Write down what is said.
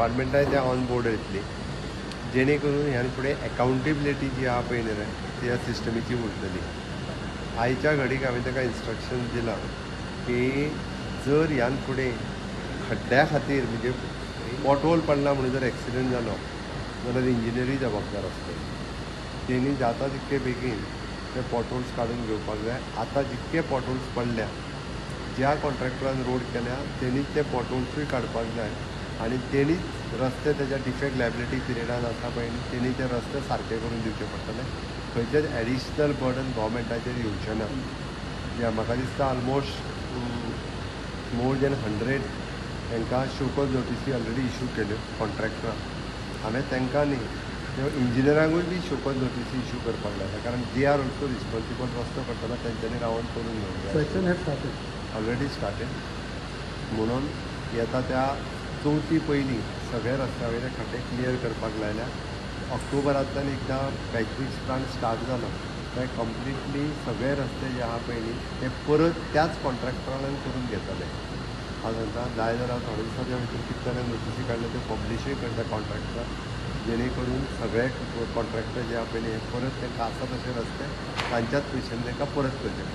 डिपार्टमेंटाय ते on board येतली, जेणे करून ह्यान फुडें एकाउंटेबिलिटी जी आहा पळय न्ही रे, ती ह्या सिस्टमीची उरतली. आयच्या घडीक हांवें ताका इन्स्ट्रक्शन दिलां की जर ह्यान फुडें खड्ड्या खातीर, म्हणजे पोटहोल पडला म्हणून जर एक्सिडंट जालो जाल्यार इंजिनियरूय जबाबदार आसतलो. तेणी जाता तितके बेगीन ते पोटहोल्स काडून घेवपाक जाय. आतां जितके पोटहोल्स पडल्या, ज्या कॉन्ट्रॅक्टरान रोड केल्या तेणीच ते पोटहोल्सूय काडपाक जाय आनी तेणीच रस्ते तेज्या डिफेक्ट लायबिलिटी पिरियडान आसा पळय न्ही, तेणी ते रस्ते सारके करून दिवचे पडटले. खंयचेच एडिशनल बर्डन गोवोरमेंटाचेर येवचें ना. जे म्हाका दिसता ऑलमोस्ट मोर देन 100 तांकां शोकॉज नोटीसी ऑलरेडी इशू केल्यो कॉन्ट्रॅक्टरांक. हांवें तांकां न्ही, त्यो इंजिनियरांकूय बी शोकॉज नोटीसी इशू करपाक लायता, कारण they are also responsible. रस्तो करतना तेंच्यांनी रावन करून घेवंक जाय. Action have started. Already started. म्हणून येता त्या चवथी पयलीं सगळे रस्त्या वयले खड्डे क्लियर करपाक लायल्या. ऑक्टोबरांतल्यान एकदां पॅच प्लांट स्टार्ट जालो काय कंप्लिटली सगळे रस्ते जे आहा पळय न्ही, ते परत त्याच कॉन्ट्रॅक्टरान करून घेतले. हांव सांगता, जाय जाल्यार थोड्या दिसाच्या भितर कितें जाल्यार नोटिसी काडल्या, त्यो पब्लिशूय करता कॉन्ट्रॅक्टर, जेणे करून सगळे कॉन्ट्रॅक्टर जे आहा पळय न्ही, हे परत तांकां आसा तशे रस्ते तांच्याच पयशांनी तांकां परत करचे पडटले.